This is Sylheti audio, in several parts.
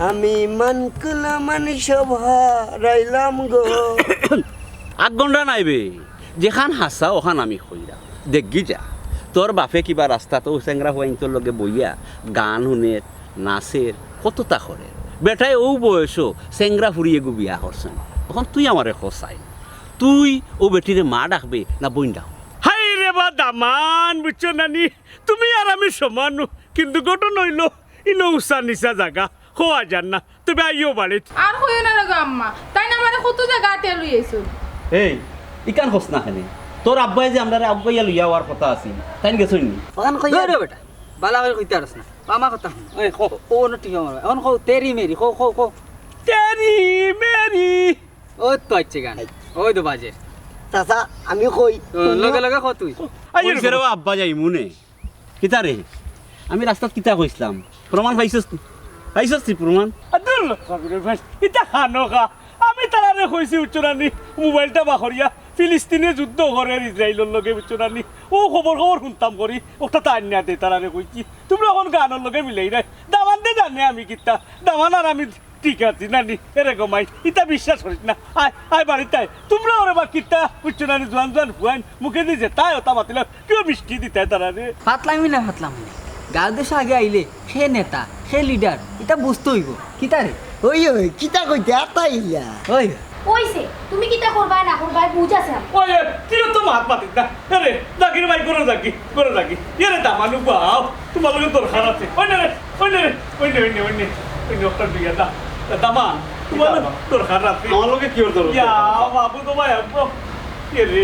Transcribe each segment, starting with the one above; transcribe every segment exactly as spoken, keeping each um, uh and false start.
আমি মান কুল মান সব হারাইলাম গো। আগ গন্ডা নাই বে, যেখান হাছা ওখান আমি কইরা। দেখগি যা, তোর বাপে কিবা রাস্তাত অউ চেংরা ফুয়াইন্তর লগে বইয়া গান হুনের, নাচের, কততা করের। বেটায় অউ বয়সো চেংরা ফুড়ি এগু বিয়া করছইন। অখন তুই আমারে কছাই, তুই অউ বেটিরে মা ডাকবে না বইন ডাকবে? হায় রে বা দামান, বুঝছো না নি? তুমি আর আমি সমান, কিন্তু ঘটনা অইলো, ইনো উচা নিচা জাগা, কওয়া যার না। তবে আইও বাড়িত। আর কইও না রে গো আম্মা, তাইন আমারে কত জাগা আটিয়া লই আইছইন। এই, ইখান কছ না কেনে? তোর আব্বায় যে আমরারে আগুয়াইয়া লইয়া আওয়ার কথা আছিল, তাইন গেছইন নি? অখান কইয়া দে রে বেটা, বালা করি কইতে পারস না। মামা কথা হুন। এই, কও। ও, ও, না, ঠিক আমার। অখন কও, তেরি মেরি, কও, কও, কও। তেরি মেরি। ওই তো আইছে গান। ওই তো বাজে। চাচা, আমি কই। ও, লগে লগে কও তুই। আইও রে কইছে রে বাবা। আব্বা যাইমু নে। কিতা রে? আমি রাস্তাত কিতা কইছলাম? প্রমাণ পাইছস তুই? পাইছস তুই প্রমাণ? আব্দুল সাবিরের ভাই, ইতা খানো খা। আমি তারারে কইছি, বুঝছো না নি? মোবাইলটা বার করিয়া ফিলিস্তিনে যুদ্ধ করের ইসরায়েলর লগে, বুঝছো না নি? অউ খবর খবর হুনতাম করি, অটা তা আনিয়া দে, তারারে কইছি। তুমরা অখন গানর লগে মিলাইরায়। দামান দে জানে আমি কিতা। দামান আর আমি ঠিক আছি না নি? এরে গো মাই, ইতা বিশ্বাস করিস না। আয়, আয় বাড়িত আয়। তুমরা ওরে বা কিতা, বুঝছো না নি? জোয়ান জোয়ান ফুয়াইন, মুখে দি যেতায় অতা মাতিলাও, কিও মিষ্টি দিতায় তারারে। ফাতলামি না, ফাতলামি না। গাঁও দেশো আগে আইলে, কে নেতা, কে লিডার, ইতা বুঝতে অইবো। কিতা রে? ওই, ওই, কিতা কইতে আতাইলা? ওই। অইছে, তুমি কিতা করবায় না করবায় বুঝ আছে আমার। ওই, ওই, কিও তো মাত মাতিস না। এরে, জাকির ভাই, ঘরো জাকি, ঘরো জাকি। এরে দামানু বাও, তুমার লগে দরকার আছে। ওই নে রে, ওই নে রে, ওই নে, ওই নে, ওই নে, ওই নে, ওটা দিয়া দা। দামান, তুমার লগে দরকার আছে। আমার লগে কিওর দরকার? ইয়া, বাবু তো ভাই, আব্বা। এরে,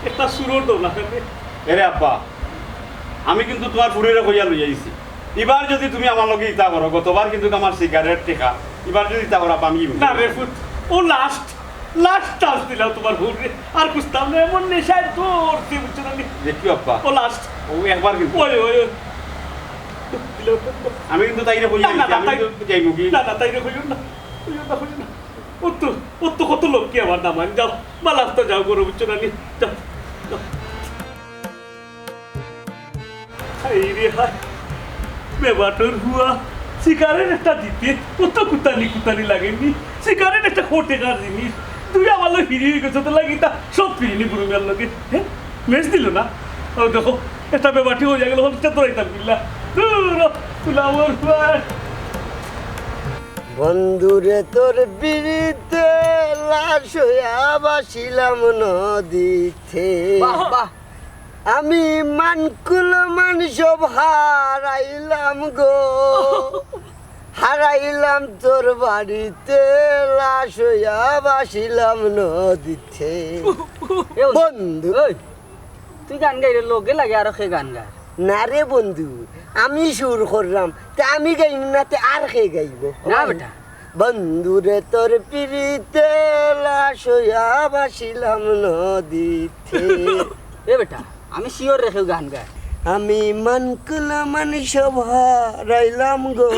একটা সুরর দরকার আছে। এরে আব্বা, আমি কিন্তু তুমার ফুড়িরে কইয়া লই আইছি। ইবার যুদি তুমি আমার লগে ইতা করো, গতবার কিন্তু আমার সিগারেট টেকা, ইবার যুদি ইতা করো, আব্বা, আমি কি না রে ফুত, ও লাস্ট, লাস্ট চান্স দিলাম তুমার ফুড়িরে। আর খুঁজতাম না, এমন নেশায় ধরছি, বুঝছো না নি? দেখিও আব্বা। ও লাস্ট। ও একবার কিন্তু। ওই, ওই, ওই। আমি কিন্তু তাইরে কই না, না, আইছি, না, আমি তাই কিন্তু যাইমু কি? না, না, তাইরে কইও না। কইও না, কইও না। ও তো, ও তো কত লক্ষ্মী আমার দামান, যাও, বালা আস্তা যাও, ঘরো, বুঝছো না নি? যাও, যাও। হায় রে হায়, বেবাটর ফুয়া, সিগারেট একটা দিতে, ও তো কুতানি কুতানি লাগেনি। সিগারেট একটা কোটি টেকার জিনিস, তুই আমার লগে ফিরি অই গেছো, তোর লাগি তা সব ফিরিনি বুড়ো মিয়ার লগে। হ্যাঁ, মেস দিল না। ও দেখো, একটা বেবাটি অইয়া গেল, হলটা দৌড়াইতাম কিল্লা। দূর, ফুলামর ফুয়া। বন্ধুরে তোর পিরিতে লাশ হইয়া ভাসিলাম নদীতে। বাহ, বাহ। আমি মান কুল মান সব হারাইলাম গো, হারাইলাম তোর বাড়িতে, লাশ হইয়া ভাসিলাম নদীতে। এ, বন্ধু। ওই, তুই গান গাইরে লগে লাগে আরো কে গান গায়? না রে বন্ধু, আমি সুর করলাম, তে আমি গাইমু না, তে আর কে গাইবো? না বেটা। বন্ধুরে তোর পিরিতে লাশ হইয়া ভাসিলাম নদীতে। এ বেটা, আমি শিওর রে কেউ গান গায়। আমি মান কুল মান সব হারাইলাম গো।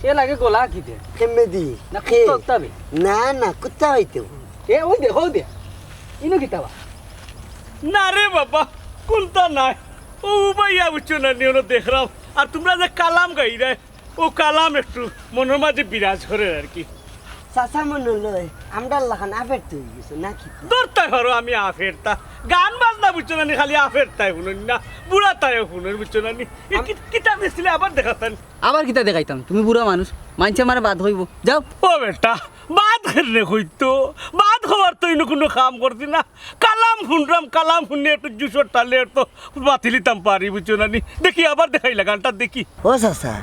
সে লাগে গলা কি দে? কেমনে দি? না, কে? কুত্তা উত্তা বে। না, না, কুত্তা অইতো। এ, ওই দে, ওই দে। ইনো কিতা বা? না রে বাবা, কুন্তা নাই। ও ভাইয়া, বুঝছো না নি, ওনো দেখরাম। আর তুমরা যে কালাম গাইরায়, ও কালাম একটু মনর মাঝে বিরাজ করের আর কি। চাচা মনো লয়, আমরার লাখান আফেরতা অই গেছো নাকি? ধরতায় পারো আমি আফেরতা। গান বাজনা বুঝছো না নি, খালি আফেরতায় হুনইন না, বুড়াতায়ও হুনইন, বুঝছো না নি? এ আম- কি-, কিতা দিছিলে আবার দেখাইতাম। আবার কিতা দেখাইতাম? তুমি বুড়া মানুষ, মাইনষে আমারে বাদ কইবো। যাও। ও বেটা, বাদ কেনে কইতো? বাদ কওয়ার তো ইনো কুনু কাম করছি না। কালাম হুনরাম, কালাম হুনিয়া একটু জুসর টালে একটু বাতিলিতাম পারি, বুঝছো না নি? দেখি, আবার দেখাইলা গানটা দেখি। ও চাচা,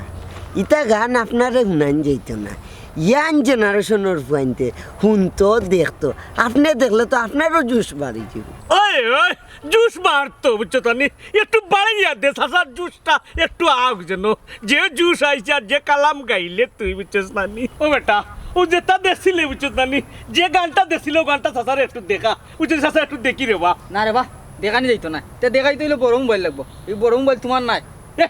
ইতা গান আপনারে হুনাইন যাইতো না। ইয়াং জেনারেশনর ফুয়াইন্তে হুনতো, দেখতো। আপনে দেখলে তো আপনারও জুস বাড়ি যাইবো। ওই, ওই, জুস বাড়তো, বুঝছো তো নি? একটু বাড়াইয়া দে, চাচার জুসটা একটু আউক যেন। যে জুস আইছে আর যে কালাম গাইলে তুই, বুঝছস না নি? ও বেটা, ও যেটা দেখছিলে, বুঝছস না নি? যে গানটা দেখছিলে, ও গানটা চাচারে একটু দেখা। বুঝছস, চাচা একটু দেখি রে বা। না রে বা, দেখানি যাইতো না। তে দেখাইতে অইলে বড় মোবাইল লাগবো। এই বড় মোবাইল তুমার নাই। এ,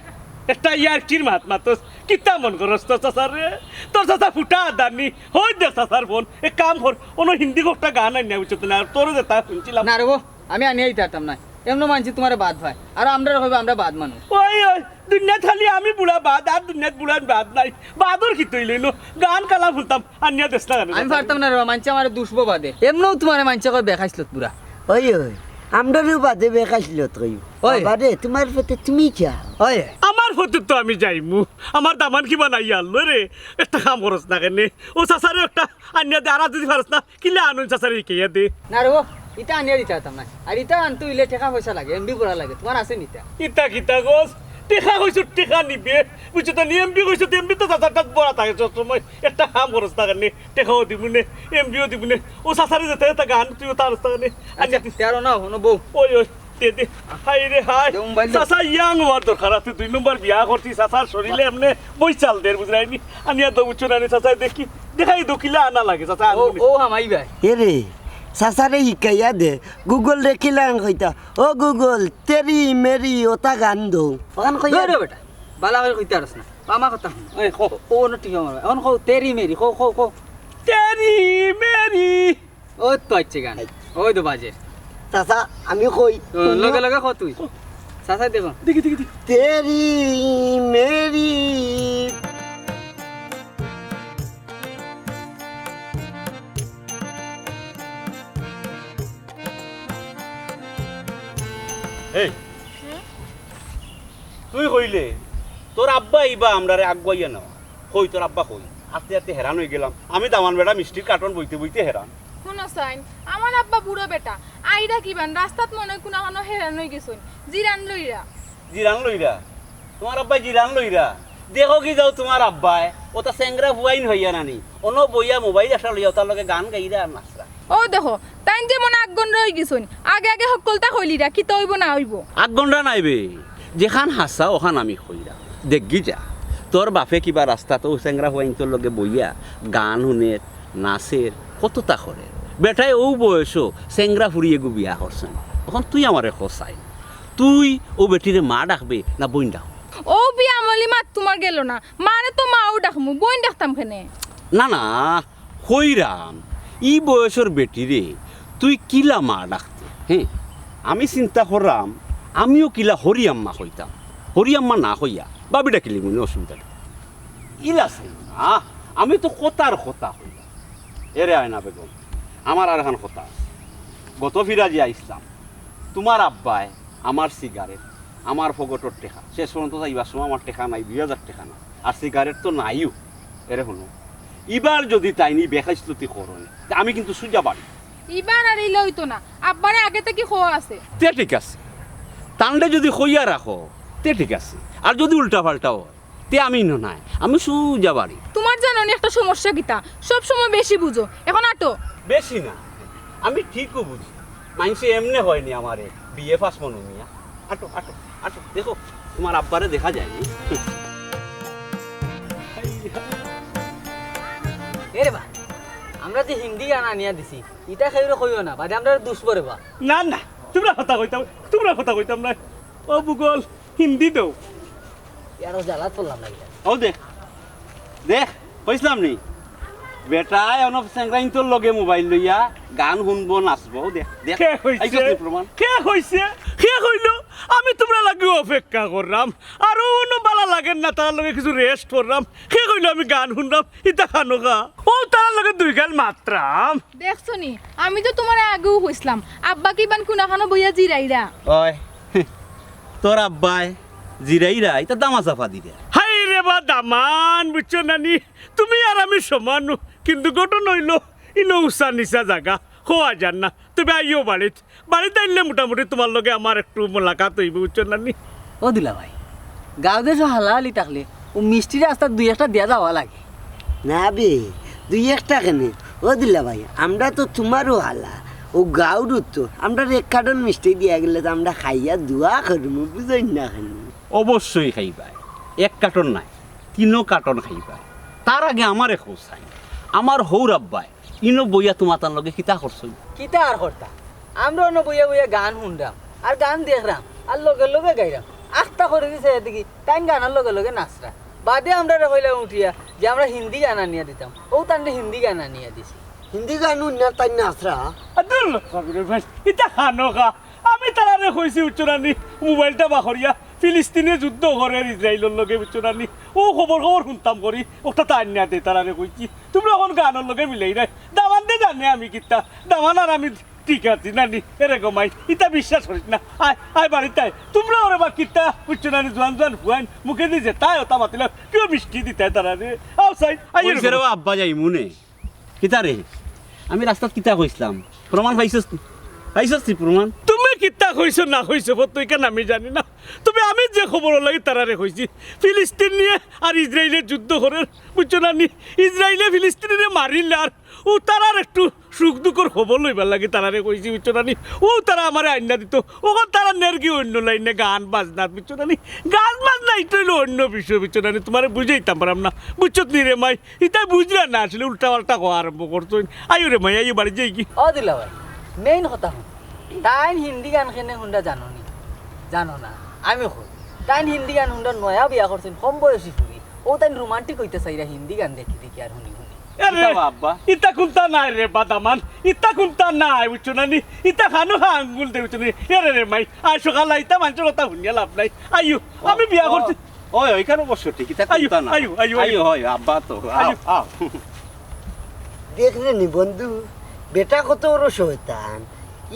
একটা ইয়ার্কির মাত মাতস। কিতা মন করস তো চাচারে? তোর চাচা ফুটা আদানি। হই দে চাচার ফোন। এক কাম কর, অনো হিন্দি একটা গান আনিয়া, বুঝছস না? আর তোরে যেটা হুনছিলাম। না রে বা, আমি আনিয়া দিতাম না। এমনে মানষে তুমারে বাদ পায়, আর আমরারে কইবা আমরা বাদ মানুষ। ওই, ওই, দুনিয়াত খালি আমি বুড়া বাদ, আর দুনিয়াত বুড়া বাদ নাই। বাদর কিতা অইলো? গান কালাম হুনতাম, আনিয়া দেছ না কেনে? আমি পারতাম না রে বা, মানষে আমারে দুষবো বাদে। এমনেও তুমারে মানষে কয় বেখাইছলত বুড়া। ওই, ওই, আমরারেও বাদে বেখাইছলত কইবো। ওই। বাবা রে, তুমার পথে তুমি যাও। ওই। আমার পথে তো আমি যাইমু। আমার দামান কিবা নাই আল্লাহ রে, একটা কাম করছ না কেনে? ও চাচারে একটা আনিয়া দে, আর যদি পারছ না, কিলা আনইন চাচারে হিকাইয়া দে। না রে বা, ইতা আনিয়া দিতাম পারতাম না। আর ইতা আনতে অইলে টেকা পয়সা লাগে, এমবি ভরা লাগে। তুমার আছে নি ইতা? ইতা কিতা কছ? টেকা কইছো, টেকা নিবে। বুঝছো তো নি, এমবি কইছো তো, এমবি তো চাচার তাত ভরা থাকে সব সময়। একটা কাম করছ না কেনে? টেকাও দিমুনে, এমবিও দিমুনে। ও চাচারে যেতা যেতা গান, তুই ওতা আনছ না কেনে? আচ্ছা, আনিয়া দিস। তেরো না, হনো বউ। ওই, ওই। দে, দে। হায় রে হায়। দে মোবাইল দে। চাচা ইয়াং অওয়ার দরকার আছে, দুই নম্বর বিয়া করছি, চাচার শরীরে এমনে বই চাল দের, বুঝরায়নি? আনিয়া দে, বুঝছো না নি, চাচা দেখি, দেখাই দে কিলা আনা লাগে, চাচা ও, আনবো নি। ও হামাই ভাই। এ রে, চাচারে হিকাইয়া দে, Google রে কিলান কইতা, "ও Google, তেরি মেরি ওতা গান দো।" অখান কইয়া দে রে বেটা, বালা করি কইতা পারছ না, মামা কথা হুন। এই, কও। ও, ও, না, ঠিক আছে, অখন কও, তেরি মেরি, কও, কও, কও। তেরি মেরি। ওই তো আইছে গান। ওই তো বাজে। চাচা, আমি কই, ও, তুমিও লগে লগে ক তুই। চাচা দেখো। দেখি, দেখি, দেখি। তেরি মেরি। এই, হুম? তুই কইলে, তোর আব্বা ইবা আমরারে আগুয়াইয়া নেওয়া। কই তোর আব্বা কই? আস্তে আস্তে হেরান অইগেলাম। আমি দামান বেটা মিষ্টির কার্টন বইতে বইতে হেরান। হুনো চাইন, আমার আব্বা বুড়া বেটা, আইরা কিবান রাস্তাত মনো অয় কুনাখানো হেরান অইগেছইন, জিরান লইরা। জিরান লইরা? তুমার আব্বায় জিরান লইরা? দেখো কি যাও তুমার আব্বায়, ওতা চেংরা ফুয়াইন অইয়া নানি, অনো বইয়া মোবাইল একটা লইয়া ওতার লগে গান গাইরা আর নাচরা। ও দেখো, তাইন যেমন আগগন্ডা অইগেছইন, আগে আগে হক্কলতা কইলিরা, কিতা অইবো না অইবো। আগগন্ডা নায় বে, যেখান হাছা অখান আমি কইরাম। দেখগি যা, তোর বাফে কিবা রাস্তাত অউ চেংরা ফুয়াইন্তর লগে বইয়া গান হুনের, নাচের, কততা করের। বেটায় অউ বয়সো চেংরা ফুড়ি এগু বিয়া করছইন। অখন তুই আমারে ক চাইন, তুই অউ বেটিরে মা ডাকবে না বইন ডাকবে? অউ বিয়ামলি মাত তুমার গেলো না, মারে তো মাউ ডাকমু, বইন ডাকতাম কেনে? না না, কইরাম, ই বয়সর বেটিরে তুই কিলা মা ডাকতে? হে, আমি চিন্তা কররাম, আমিও কিলা হরি আম্মা কইতাম, হরি আম্মা না কইয়া ভাবি ডাকিলিমুনে, অসুবিধা নাই। ইলা চাইন না, আমি তো কথার কথা কইলাম। এরে আয়না বেগম, আমার আরখান কথা আছে। গত ফিরা যে আইছলাম, তুমার আব্বায় আমার সিগারেট, আমার ফগটর টেকা, শেষ পর্যন্ত যাইবার সময় আমার টেকা নাই, দুই হাজার টেকা নাই, আর সিগারেট তো নাইও। এরে হুনো, ইবার যুদি তাইন ই বেখাইছলতি করইন, তে আমি কিন্তু সুজা বাড়ি। ইবার আর ইলা অইতো না, আব্বারে আগে থাকি কওয়া আছে। তে ঠিক আছে, তানরে যুদি কইয়া রাখো, তে ঠিক আছে, আর যুদি উল্টা পাল্টা অয়, তে আমি ইনো নাই, আমি সুজা বাড়ি। তুমার জানো নি একটা সমস্যা কিতা? সব সময় বেশি বুঝো, অখন আটো। বেশি না, আমি ঠিকউ বুঝি। মাইনষে এমনে কয়নি আমারে বিএ পাস মনো মিয়া। আটো, আটো, আটো, দেখো, তুমার আব্বারে দেখা যায়নি। এরে বা, আমরা যে হিন্দি গান আনিয়া দিছি, ইটা কেউরে কইও না, বাদে আমরারে দুষবো রে বা। না না, তুমরা কথা কইতাম, তুমরা কথা কইতাম না। ও বুগল, হিন্দি দেও। ইয়ার ও জ্বালাত পড়লাম না কিতা। ও দেখ, দেখ, কইছলাম নি? বেটায় অনো চেংরাইন্তর লগে মোবাইল লইয়া গান হুনবো, নাচবো। ও দেখ, দেখ। কে কইছে? আইছস নি প্রমাণ? কে কইছে? কে কইলো? আমি তুমরার লাগি অপেক্ষা কররাম। আর অউ অনো বালা লাগের না, তারার লগে কিছু রেস্ট কররাম। কে কইলো আমি গান হুনরাম? ইতা খানো খা। অউ তারার লগে দুই গাল মাতরাম। দেখছো নি? আমি তো তুমারে আগেউ কইছলাম, আব্বা কিবান কুনাখানো বইয়া জিরাইরা। অয়, তোর আব্বায় জিরাইরা, ইতা দামা চাপা দিরা। হায় রে বা দামান, বুঝছো না নি? তুমি আর আমি সমান, কিন্তু ঘটনা অইলো, ইনো উচা নিচা জাগা, কওয়া যার না। তবে আইও বাড়িত, বাড়িত আইলে মোটামুটি তুমার লগে আমার একটু মোলাকাত অইবো, বুঝছো না নি? ও দুলাভাই, গাঁও দেশো হালাহালি থাকলে অউ মিষ্টি রাস্তাত দুই একটা দিয়া যাওয়া লাগে। না বে, দুই একটা কেনে? ও দুলাভাই, আমরা তো তুমারও হালা, অউ গাঁওর তো, আমরারে এক কার্টন মিষ্টি দিয়া গেলে তো আমরা খাইয়া দোয়া করমু, বুঝইন না কেনে? অবশ্যই খাইবায়, এক কার্টন নায়, তিনো কার্টন খাইবায়। তার আগে আমারে কও চাইন, আমার হউর আব্বায় ইনো বইয়া তুমাতার লগে কিতা করছইন? কিতা আর করতা? আমরা অনো বইয়া বইয়া গান হুনরাম, আর গান দেখরাম, আর লগে লগে গাইরাম। আখতা করি দিছে এদিকে, তাইন গানর লগে লগে নাচরা। বাদে আমরারে কইলা উঠিয়া যে আমরা হিন্দি গান আনিয়া দিতাম। অউ তানরে হিন্দি গান আনিয়া দিছি। হিন্দি গান হুনিয়া তাইন নাচরা? আ, দূর হ, বাবুরে ভাই, ইতা খানো খা। আমি তারারে কইছি, বুঝছো না নি, মোবাইলটা বার করিয়া, ফিলিস্তিনে যুদ্ধ করের ইসরাইলর লগে, বুঝছো না নি, অউ খবর খবর হুনতাম করি, অউটা তা আনিয়া দে, তারারে কইছি। তুমরা অখন গানর লগে মিলাইরায়, দামান্দে জানে আমি কিতা, দামান আর আমি ঠিক আছি না নি, এরে গো মাই, ইতা বিশ্বাস করিস না। আয়, আয় বাড়িত আয়, তুমরা ওরে বা কিতা, বুঝছো না নি, জোয়ান জোয়ান ফুয়াইন, মুখেদি যেতা অতা মাতিলা, কিও মিষ্টি দিতায় তারারে। আও চাই, আইও রে কইছে রে বাবা। আব্বা যাইমু নে। কিতা রে? আমি রাস্তাত কিতা কইছলাম? প্রমাণ পাইছস? পাইছস তুই প্রমাণ? তুমি কিতা কইছো না কইছো, ফত ইখান আমি জানি না। তবে আমি যে খবরর লাগি তারারে কইছি, ফিলিস্তিনিয়ে আর ইসরাইলে যুদ্ধ করের, বুঝছো না নি? ইসরাইলে ফিলিস্তিনিরে মারিলে আর অউ তারার একটু সুখ দুঃখর খবর লইবার লাগি তারারে কইছি, বুঝছো না নি? অউ তারা আমারে আইন্না দিতো। অখন তারা নেরগি অইন্য লাইনে, গান বাজনা, বুঝছো না নি? গান বাজনা ইটা অইলো অইন্য বিষয়, বুঝছো না নি? তুমারে বুঝাইতাম পারলাম না, বুঝছো নি রে মাই? ইতায় বুঝরা না, আসলে উল্টা পাল্টা কওয়া আরম্ভ করছইন। আইও রে মাই, আইও, বাড়িত যাইগি। ও দিলা ভাই, মেইন কথা হুন। তাইন হিন্দি গান কেনে হুনরা জানো নি? জানো না? আমি কই। তাইন হিন্দি গান হুনরা, নয়া বিয়া করছইন, কম বয়সী ফুরি। অউ তাইন রোমান্টিক অইতা চাইরা হিন্দি গান দেখি দেখি আর হুনি হুনি। আরে, কিতা বা আব্বা? ইতা কুন্তা নায় রে বা দামান, ইতা কুন্তা নায়, বুঝছো না নি? ইতা খানো খা আঙ্গুল দে, বুঝছো না নি? এরে রে মাই, আয় সকাল আইতা মানষর কথা হুনিয়া লাভ নাই। আইও, আমি বিয়া করছি। ওই, ওইখানে বসো, ঠিক আছে, আইও, কুন্তা না। আইও, আইও, আইও। আইও, হয়, আব্বা তো, আও, আইও। আও। দেখরে নি বন্ধু, বেটা কত বড় শয়তান।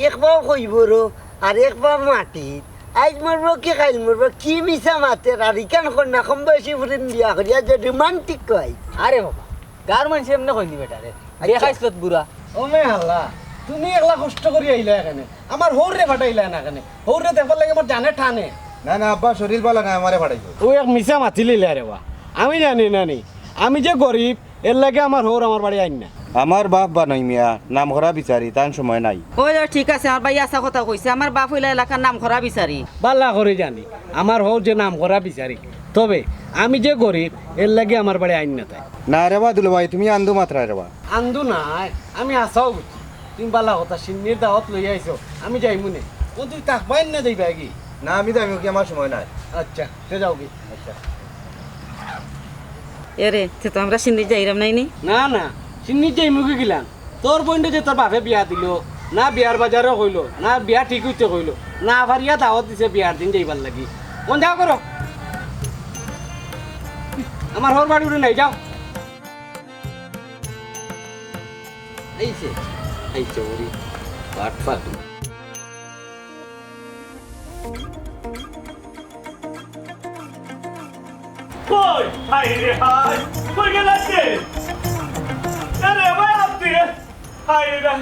এক পাও কইবো রো, আর এক পাও মাটিত। আইজ মরবো কি কাইল মরবো, কি মিছা মাতের, আর ইখান কর না, কম বয়সী ফুরিন বিয়া করিয়া যে রোমান্টিক কয়। আরে বাবা, গাঁওর মানষে এমনে কইন নি বেটারে। আচ্ছা। বিয়া খাইছলত বুড়া। ও মে আল্লাহ, তুমি একলা কষ্ট করি আইলা এখানে, আমার হউররে পাঠাইলা না কেনে? হউররে দেখবার লাগি আমার জানে টানে। না, না, আব্বা, শরীর ভালা নায়, আমারে পাঠাইছো। অউ এক মিছা মাতি লিলা রে বা। আমি জানি না নি, আমি যে গরিব, এরলাগি আমার হউর আমার বাড়ি আইন না। আমার বাপ বানই মিয়া, নাম করা বিচারি, তান সময় নাই। ওই, ওই, ঠিক আছে, আমার ভাই হাছা কথা কইছে। আমার বাপ অইলা এলাকার নাম করা বিচারি। ভালা করি জানি, আমার হউর যে নাম করা বিচারি। তবে আমি যে গরিব, এরলাগি আমার বাড়ি আইন না তাইন। না রে বা দুলাভাই, তুমি আন্দু মাতরায় রে বা। আন্দু নায়, আমি হাছাউ কইছি। তুমি ভালা কথা, শিন্নির দাওয়াত লইয়া আইছো, আমি যাইমু নে। ও, তুমি থাকবায় না যাইবায় গি? না, আমি যাইমু গি, আমার সময় নাই। আচ্ছা, তে যাও গি। আচ্ছা। এরে, তে তো আমরা শিন্নিত যাইরাম নায় নি? না, না, শিন্নিত যাইমু গি কিলান? তোর বইনরে যে তোর বাপে বিয়া দিলো, না বিয়ার বাজারো কইলো, না বিয়া ঠিক অইতে কইলো, না পারিয়া দাওয়াত দিছে বিয়ার দিন যাইবার লাগি। মন যাও করো। আমার হউর বাড়ি উঠে নাই, যাও। আইছে, আইছে, ওরে, বাটপার। কই? হায় রে হায়, কই গেলা তে? আরে ভাই, আপনি, হায় রে,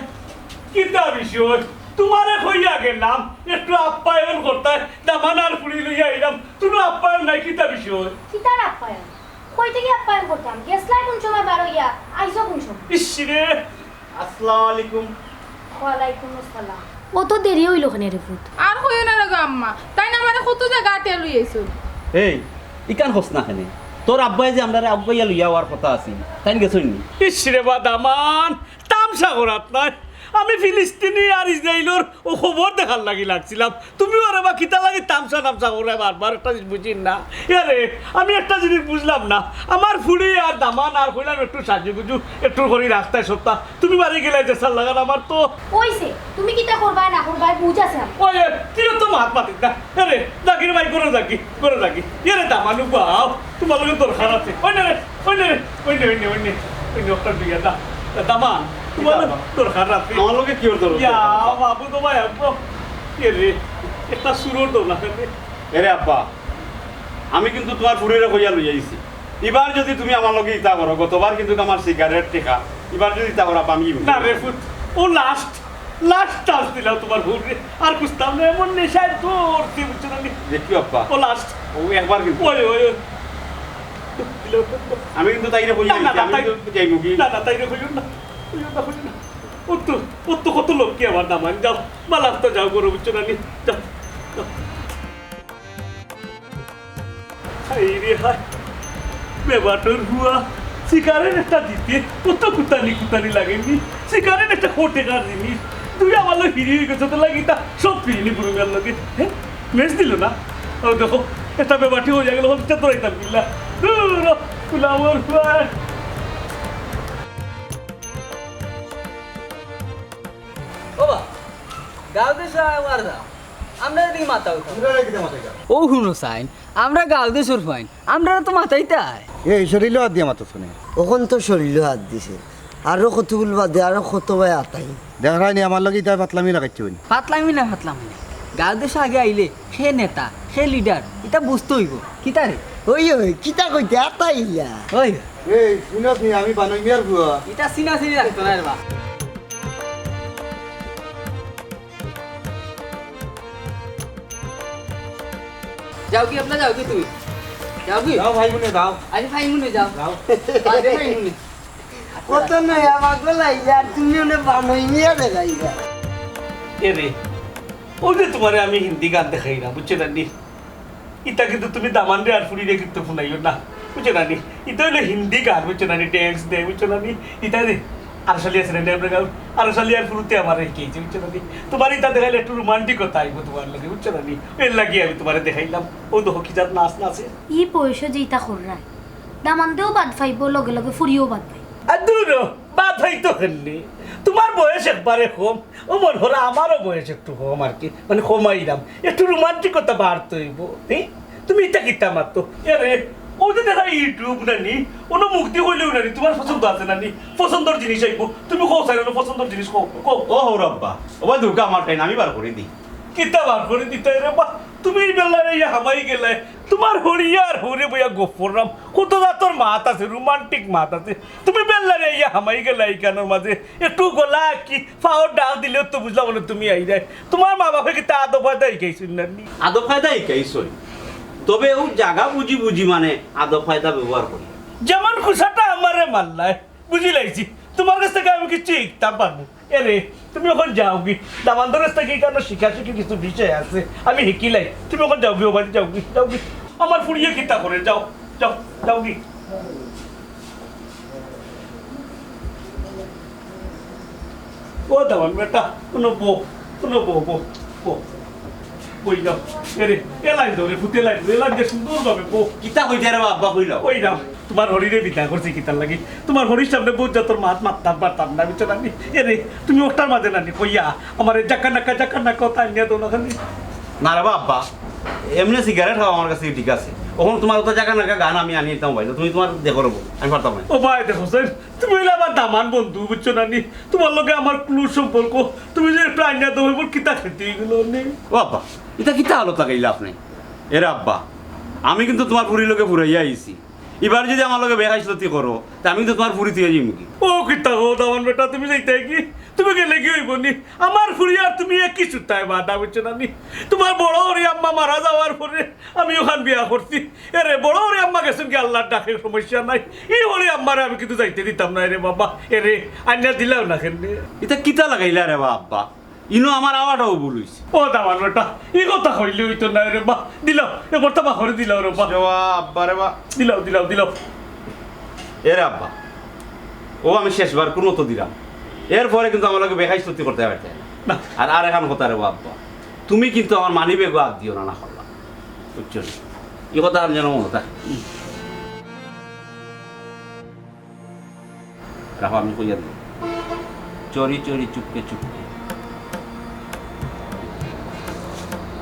কিতা বিষয়? তুমারে কইয়া গেলাম, একটু আপ্যায়ন করতায়, দামানর ফুড়ি লইয়া আইলাম, তুনো আপ্যায়ন নাই, কিতা বিষয়? কিতার আপ্যায়ন? কই থাকি আপ্যায়ন করতাম? গেছলায় কুন সময় বার অইয়া, আইছো কুন সময়? ইস রে! আসসালামু আলাইকুম। ওয়ালাইকুম আসসালাম। অত দেরি অইলো কেনে রে পুত? আর কইও না রে গো আম্মা, তাইন আমারে কত জাগা আটিয়া লই আইছইন। এই, ইখান কস না কেনে? তোর আব্বায় যে আমরারে আগুয়াইয়া লইয়া আওয়ার কথা আছিল, তাইন গেছইন নি? ইস রে বা দামান, তামশা করাত নায়। আমি ফিলিস্তিনি আর ইসরাইলর অউ খবর দেখার লাগি লাগছিলাম। তুমি ওরে বা কিতার লাগি তামশা তামশা কররায় বারবার, একটা জিনিস বুঝির না। এরে, আমি একটা জিনিস বুঝলাম না। আমার ফুড়ি আর দামান আর কইলাম একটু সাজুগুজু, একটু করি রাস্তায় সপ্তাহ। তুমি বাড়ি গেলায় যে সার লাগান আমার তো। অইছে, তুমি কিতা করবায় না করবায় বুঝ আছে আমার। ওই, এ, তুই তো মাত মাতিস না। এরে, যাগি রে ভাই, ঘরো যাগি, ঘরো যাগি। এরে দামানু বাও, তুমার লগে দরকার আছে। ওই নে রে, ওই নে রে, ওই নে, ওই নে, ওই নে, ওই নে, ওটা লইয়া দা। দামান, তুমার লগে দরকার আছে। আমার লগে কিওর দরকার? ইয়া, বাবু তো ভাই, আব্বু। এরে, একটা সুরর দরকার আছে। এরে আব্বা, আমি কিন্তু তুমার ফুড়িরে কইয়া লই আইছি। ইবার যদি তুমি আমার লগে ইতা করো, গতবার কিন্তু আমার সিগারেট টেকা, ইবার যদি ইতা করো, আমি না রে পুত, ও last, last chance দিলাম তুমার ফুড়িরে। আর খুঁজতাম না, এমন নেশায় ধরছি, বুঝছো না নি? দেখি আব্বা। ও last। ও একবার কিন্তু। ওই, ওই, ওই। আমি কিন্তু তাইরে কইয়া না, না, আইছি, না, আমি তাই কিন্তু যাইমু কি? না, না, তাইরে কইও না। কইও না, কইও না। ও তো, ও তো কত লক্ষ্মী আমার দামান, যাও, বালা তো যাও, ঘরো, বুঝছো না নি? যাও, যাও। হায় রে হায়, বেবাটর হুয়া, সিগারেট একটা দিতে কত কুতানি কুতানি লাগে নি। সিগারেট একটা কয় টেকার জিনিস, তুই আমার লগে ফিরি অই গেছস, তোর লাগি ইতা সব ফিরিনি বুড়ো মিয়ার লগে। হ্যাঁ, মেস দিল না। ও দেখো, একটা বেবাটি অইয়া গেল, হচ্ছে দৌড়াইতাম কিলা। দূর, গুলামর হুয়া। বাবা, গাঁও দেশে আবার যাও। আমরা এদিকে মাথা উঠাও। আমরা এদিকে মাথা উঠাও। ও হুনো সাইন, আমরা গাঁও দেশর ফাইন, আমরা তো মাথাইতাই। এই শরীরও আদিয়া মাথা শুনে। অখন তো শরীরও হাত দিছে, আরো কতগুলো বাদে, আরো কত ভাই আতাই। দেখায়নি আমার লগে ইতা ফাতলামি লাগাইছে উনি। ফাতলামি না, ফাতলামি না। গাঁও দেশো আগে আইলে কে নেতা, কে লিডার, ইতা বুঝতে অইবো। কিতা রে? ওই, ওই, কিতা কইতে আতাইলা? ওই। এই, চিনস নি, আমি বানই মিয়ার ফুয়া। ইতা চিনা চিনি লাগতো না রে বা। যাওগি, আপনারা যাওগি তুমি? যাওগি? যাও ভাই বোনে, যাও। আরে ভাই বোনে যাও। যাও। আরে ভাই বোনে। কত নয়া পাগল আইলা, তুমি ওনে বানই মিয়া দেখাইলা। এ রে, ওই যে তুমারে আমি হিন্দি গান দেখাই না, বুঝছো না নি? ইতা কিন্তু তুমি দামানরে আর ফুরিরে কিন্তু হুনাইও না, বুঝছো না নি? ইতা অইলো হিন্দি গান, বুঝছো না নি? Dance দেয়, বুঝছো না নি? ইতা রে, আরশালি আছে না নি আপনার গাঁও? আরশালি আর ফুরুতে আমারে হিকাইছে, বুঝছো না নি? তুমার ইতা দেখাইলে একটু রোমান্টিকতা আইবো তুমার লগে, বুঝছো না নি? এর লাগি আমি তুমারে দেখাইলাম। ও দেখো কি জাত নাচ নাচে। ই বয়সো যে ইতা কররায়, দামান্দেও বাদ পাইবো, লগে লগে ফুরিও বাদ পাইবো। আর দূর হ, বাদ পাইতো কেনে? তুমার বয়স একবারে কম, ও মনে করো আমারও বয়স একটু কম আর কি, মানে কমাইলাম, একটু রোমান্টিকতা বাড়তে অইবো। হি? তুমি ইতা কিতা মাতো? এ রে, ও যে দেখা YouTube না নি, অনো মুখ দি কইলেও না নি, তুমার পছন্দ আছে না নি? পছন্দর জিনিস আইবো, তুমি কও চাইলে অনো পছন্দর জিনিস কও, কও। ও হৌর আব্বা, ও ভাই দুর্গা আমার টাইম, আমি বার করি দি। কিতা বার করি দিতায় রে বা? তুমি ই বেলারে ইয়া হামাই গেলায়, তুমার হরিয়ার হরে বইয়া গফ কররাম, কত জাতর মাত আছে, রোমান্টিক মাত আছে, তুমি বেলারে ইয়া হামাই গেলায় ইখানর মাঝে, একটু গলা কি পাওর ডাক দিলেও তো বুঝলাম না তুমি আইরায়। তুমার মা বাপে কিতা আদব কায়দা হিকাইছইন না নি? আদব কায়দা হিকাইছইন, তবে অউ জাগা বুঝি বুঝি মানে আদব কায়দা ব্যবহার করি। যেমন কুছাটা আমারে মারলায়, বুঝিলাইছি, তুমার গেছ থাকি আমি কিচ্ছু হিকতাম পারমু। এ রে, তুমি অখন যাওগি, দামান্দর গেছ থাকি ইখানো শিখাশিখির কিছু বিষয় আছে, আমি হিকিলাই। তুমি অখন যাওগি, ও বাড়ি যাওগি, যাওগি। আমার ফুরিয়ে কিতা করে, যাও, যাও, যাওগি। ও দামান বেটা, অনো বও, অনো বও, বও, বও। বই যাও। এ রে, এ লাইন ধরে, ফুতে লাইন ধরে, এ লাইন দিয়ে সুন্দর ভাবে বও। কিতা কইতে রে বাবা, কইলাও। ওই না, তুমার হরিরে বিদায় করছি কিতার লাগি? তুমার হরির সামনে বউত জাতর মাত মাততাম পারতাম না, বুঝছো না নি? এ রে, তুমি ওটার মাঝে না নি কইয়া, আমারে জাকা নাকা, জাকা নাকা, ওটা আনিয়া দেও না খালি। না রে বাবা, এমনে সিগারেট খাওয়া আমার কাছে ঠিক আছে। অখন তুমার ওটা জাকা নাকা গান আমি আনিয়া দিতাম পারি না, তুমি তুমার দেখো রে বউ, আমি পারতাম না। ও ভাই, দেখো, তুমি অইলে আমার দামান বন্ধু, বুঝছো না নি? তুমার লগে আমার close সম্পর্ক, তুমি যে একটু আইনা দেও, এবার কিতা খেতে এগুলো নেই? ও আব্বা, ইতা কিতা হালত লাগাইলা আপনে? এরে আব্বা, আমি কিন্তু তুমার ফুরির লগে ফুরাইয়া আইছি। ইবার যদি আমার লগে বেখাইছলতি করো, তে আমি কিন্তু তুমার ফুরি থুইয়া যাইমু গি। ও কিতা গো, দামান বেটা, তুমি যাইতায় গি? তুমি গেলে কি অইবো নি? আমার ফুরি আর তুমি একই সুতায় বান্ধা, বুঝছো না নি? তুমার বড় হরি আম্মা মারা যাওয়ার পরে আমি অখান বিয়া করছি। এরে, বড় হরি আম্মা গেছইন গি আল্লার ডাকে, সমস্যা নাই। ই হরি আম্মারে আমি কিন্তু যাইতে দিতাম না, এরে বাবা। এরে, আইনা দিলাও না কেনে? ইতা কিতা লাগাইলা রে বা আব্বা? ইনো আমার আওয়াটাও ভুল অইছে। ও দামান বেটা, ই কথা কইলে অইতো না রে বা। দিলাও, এ বর্তা বা করে দিলাও রে বা। রে বা, আব্বা রে বা। দিলাও, দিলাও, দিলাও। এরে আব্বা, ও আমি শেষবার কুনু তো দিলাম। এরপরে কিন্তু আমার লগে বেখাইছলতি করতে পারতে না। না। আর, আর এখান কথা রে বা আব্বা, তুমি কিন্তু আমার মানি ব্যাগও আত দিও না, না করলা। বুঝছো নি? ই কথা আর যেন মনো থাকে। রাখো, আমি কইয়া দিই। চোরি চোরি চুপকে চুপকে।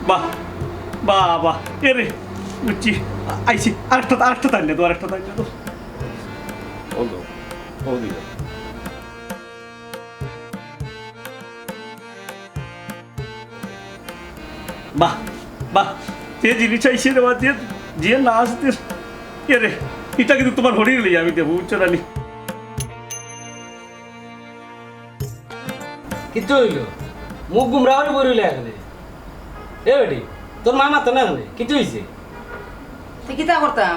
বাহ, বাহ, বাহ। এরে, বুঝছি। আইছি। আরেকটা, আরেকটা তাইলে তো, আরেকটা তাইলে তো। ও গো, ও দিল। বাহ, বাহ, যে জিনিস আইছে রে বা, যে, যে নাচ দের, এ রে, ইটা কিন্তু তুমার হরির লইয়া আমি দেবো, বুঝছো না নি? কিতা অইলো? মুখ গুমরা করি বই রইলে এখানে। এ বেটি, তোর মা মাতো না এখানে, কিতা অইছে? তে কিতা করতাম?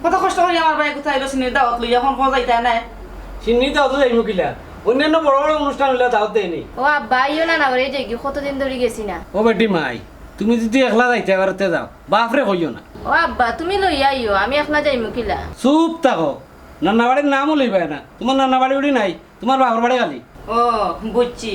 কত কষ্ট করি আমার ভাই কোথায় এলো, সিন্নির দাওয়াত লইয়া, অখন কই যাইতা নাই? সিন্নির দাওয়াত যাইমু কিলা? অন্যান্য বড় বড় অনুষ্ঠান অইলে দাওয়াত দেয়নি। ও আব্বা, আইও না, না করে যাইগি, কতদিন ধরি গেছি না। ও বেটি মাই, তুমি যদি একলা যাইতে পারো তে যাও, বাফরে কইও না। ও আব্বা, তুমি লইয়া আইও, আমি একলা যাইমু কিলা? চুপ থাকো, নানা বাড়ির নামও লইবায় না, তুমার নানা বাড়ি উড়ি নাই। তুমার বাফর বাড়ি খালি। ও, বুঝছি।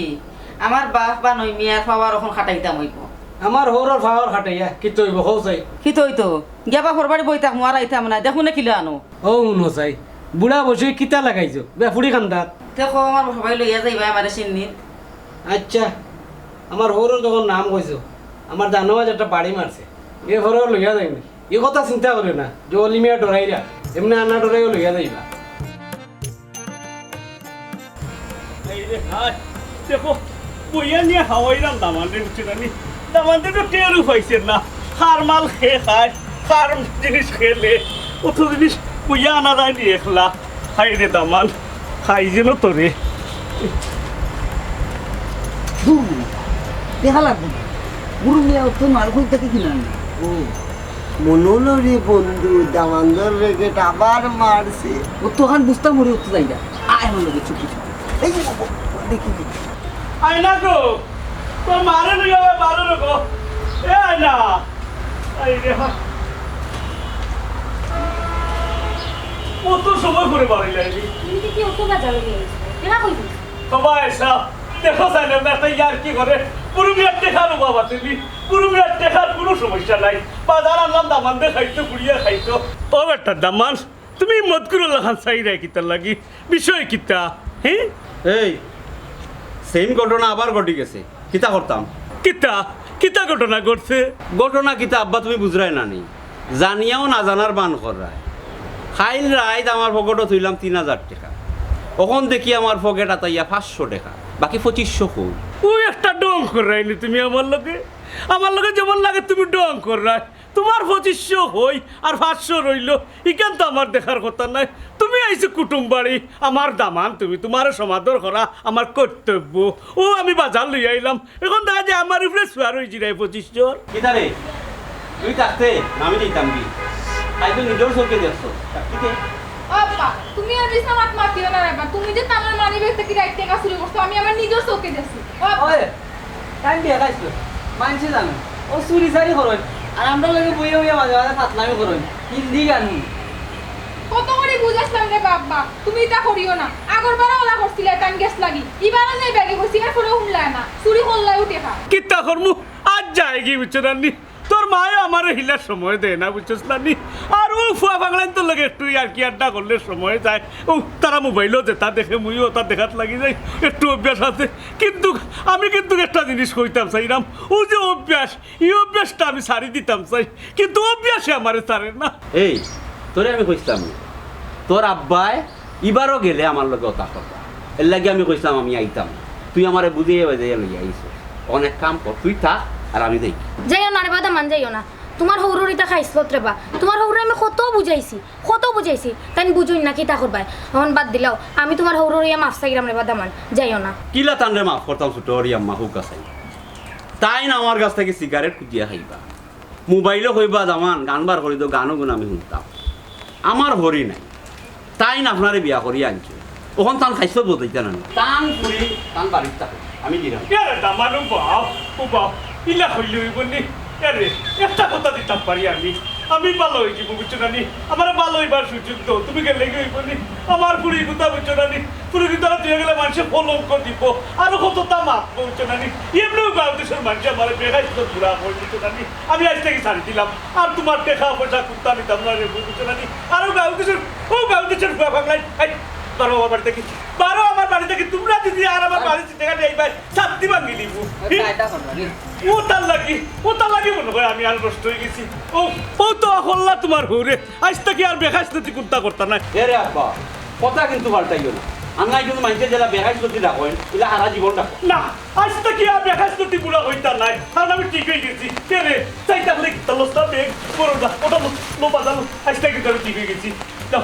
আমার বাফ বানই মিয়ার পাওয়ার অখন খাটাইতাম অইবো। আমার হউরর পাওয়ার খাটাইয়া কিতা অইবো, কও চাই? কিতা অইতো? গিয়া বাফর বাড়ি বই থাকমু আর আইতাম না, দেখমুনে কিলা আনো। ও হুনো চাই, বুড়া বয়সে কিতা লাগাইছো? বেফুড়ি কান্দাত। দেখো, আমার বাফর বাড়ি লইয়া যাইবা আমারে সিন্নিত। আচ্ছা, আমার হউরর যখন নাম কইছো, আমার জানো আজ একটা বাড়ি মারছে, এরপরেও লইয়া যাইনি। ই কথা চিন্তা করিও না যে অলি মিয়া ডরাইরা, এমনে আনা ডরাইও লইয়া যাইবা। এই রে হায়, দেখো, বইয়া নিয়া খাওয়াইলাম দামান্দরে, বুঝছো না নি? দামান্দে তো টেরও পাইছে না, কার মাল কে খায়, কার জিনিস কে লে। অত জিনিস বইয়া আনা যায়নি একলা। হায় রে দামান, খাই যেন তোরে। দূর, দেখা লাগবো না। গুরু মিয়া তো মাল কই থেকে কিনা আনবে। ও, মনে হলো রে বন্ধু, দামান্দর রেগেট আবার মারছে। ও তো ওখান বুঝতাম মরে উঠতে যাই না। আয় আমার লগে চুপি চুপি। এই যে বাবা, দেখি দেখি। আয়না গো, তোর মারে লইয়া ওই বারো রকম। এ আয়না, এই রে হা। কত সময় করে বাড়ি যাইনি। তুমি কি অত বাজারে নিয়ে এসছো? কেনা কই দিস? বাবা এসা, দেখো সাইন, আমরা একটা ইয়ার কি করে, পুরো মিয়ার টেকার অভাব আছে নি, পুরো মিয়ার টেকার কোনো সমস্যা নাই। বাজার আনলাম দামান্দে খাইতো, পুড়িয়া খাইতো। ও বেটা দামান, তুমি মত করে লাখান চাই রে কিতার লাগি? বিষয় কিতা? হ্যাঁ? এই, সেম ঘটনা আবার ঘটি গেছে। কিতা করতাম? কিতা? কিতা ঘটনা ঘটছে? ঘটনা কিতা আব্বা, তুমি বুঝরায় না নি? জানিয়াও না জানার বান কররায়। খাইল রাইত আমার পকেটো থইলাম তিন হাজার টেকা, অখন দেখি আমার পকেট আতাইয়া পাঁচশো টেকা, বাকি পঁচিশশো কই? ওই একটা ঢং কররায় নি তুমি আমার লগে, আমার লগে যেমন লাগে তুমি ঢং কররায়। তোমার পঁচিশশো কই আর পাঁচশো রইলো, ইখান তো আমার দেখার কথা নায়। তুমি আইছো কুটুম বাড়ি, আমার দামান তুমি, তোমারে সমাদর করা আমার কর্তব্য। ও আমি বাজার লই আইলাম, এখন দেখা যায় আমার উপরে সুয়ার হয়ে জিরায় পঁচিশশো। কিতা রে, তুই থাকতে আমি দিতাম কি? তাই তো নিজের চোখে দেখছো। ঠিক আছে? ও আব্বা, তুমি আর বিছনা মাত মাতিও না রে আব্বা। তুমি যে আমার মানি ব্যাগ থেকে রাইত টেকা চুরি করছো, আমি আমার নিজের চোখে দেখছি। ও আব্বা। ওই, টাইম দিয়ে খাইছো। মানছি জানো। ও চুরি চারি করইন। আর আমরা লগে বইয়া বইয়া মাঝে মাঝে ফাতলামি করইন। হিন্দি গান হুন। কত করে বুঝাইছিলাম রে বাবা, তুমি ইতা করিও না। আগর বারও ওলা করছিলা, তান গ্যাস লাগি। ইবারও যে ব্যাগে কইছি, এরপরেও হুনলায় না। চুরি করলায়ও টেকা। কিতা করমু? আজ যায়গি, বুঝছো না নি? তোর মায়ে আমারে হিলার সময় দেয় না, বুঝছস না নি? আর ও ফুয়া পাগলাইন তোর লগে একটু আর কি আড্ডা করলে সময় যায়। ও তারা মোবাইলও যেটা দেখে, মুইও ওটা দেখাত লাগি যাই, একটু অভ্যাস আছে। কিন্তু আমি কিন্তু একটা জিনিস কইতাম চাইরাম, ও যে অভ্যাস, এই অভ্যাসটা আমি ছাড়ি দিতাম চাই, কিন্তু অভ্যাসে আমারে ছাড়ে না। এই, তোরে আমি কইছিলাম না, তোর আব্বায় ইবারও গেলে আমার লগে ওটা কথা। এর লাগি আমি কইছিলাম আমি আইতাম না। তুই আমারে বুঝাইয়া বাজাইয়া লইয়া আইছস। অখন এক কাম কর, তুই থাক আর আমি যাই। যাইও না রে বা দামান, যাইও না। তোমার হৌরর ইতা খাইছলত রে বা। তোমার হৌররে আমি কত বুঝাইছি, কত বুঝাইছি। তাইন বুঝইন না, কিতা করবায়? অখন বাদ দিলাও। আমি তোমার হৌরর ইয়া মাফ চাইরাম রে বা দামান, যাইও না। কিলা তানরে মাফ করতাম ছোট হরি আম্মা, হুক আছাই। তাইন আমার গাছ থাকি সিগারেট খুজিয়া খাইবা। মোবাইলো কইবা দামান, গান বার করি দেও, গানও গুন আমি হুনতাম। আমার হরি নাই। তাইন আপনারে বিয়া করি আনছে। অখন তান খাইছত বুঝাইতা না। তান ফুরি, তান বাড়িত থাকে। আমি দিলাম। এরে দামান, ও বাপ, ও বাপ, ইলা কইলে অইবো নি? এরে, একটা কথা দিতাম পারি আমি। আমি ভালা অই যিমু, বুঝছো না নি? আমারে ভালা অইবার সুযোগ দেও, তুমি গেলেগি অইবো নি? আমার ফুরি কথা বুঝছো না নি? ফুরি কথা দিয়া গেলে মানষে কলঙ্ক দিবো, আরো কততা মাতবো, বুঝছো না নি? এমনেও গাঁও দেশর মানষে আমারে বেখাইস্ত বুড়া কয়, বুঝছো না নি? আমি আইজ থাকি ছাড়ি দিলাম, আর তোমার টেকা পয়সা কুন্তা নিতাম না রে, বুঝছো না নি? আর ও গাঁও দেশর, ও গাঁও দেশর ফুয়া পাগলাইন, এই, বারো আমার বাড়ি থাকি, বারো আমার বাড়ি থাকি, তোমরা যদি আর আমার বাড়িত টেকা নিয়া আইবায়, ছাতি ভাঙি দিমু। ও তার লাগি, ও তার লাগি মনে হয় আমি আর নষ্ট অই গেছি। ও, ও তো হল্লা তোমার হৌরে, আইজ থাকি আর বেখাইস্তি কুন্তা করতা নায়। এরে আব্বা, কথা কিন্তু পাল্টাইও না। আর নাই কিন্তু মানষে যেলা বেখাইস্তি রাখইন, ইলা হারা জীবন রাখো। না, আইজ থাকি আর বেখাইস্তি বুড়া অইতা নায়, কারণ আমি ঠিক অই গেছি। এরে, চাইতা হলে কিতা লস্তা বেগ, বড় না, ওটা লো, লো বাজালো, আইজ থাকি কিন্তু আমি ঠিক অই গেছি। যাও,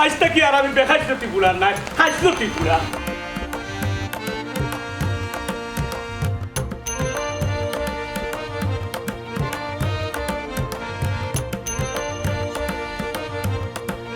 আইজ থাকি আর আমি বেখাইস্তি বুড়া নায়, খাইস্তি বুড়া।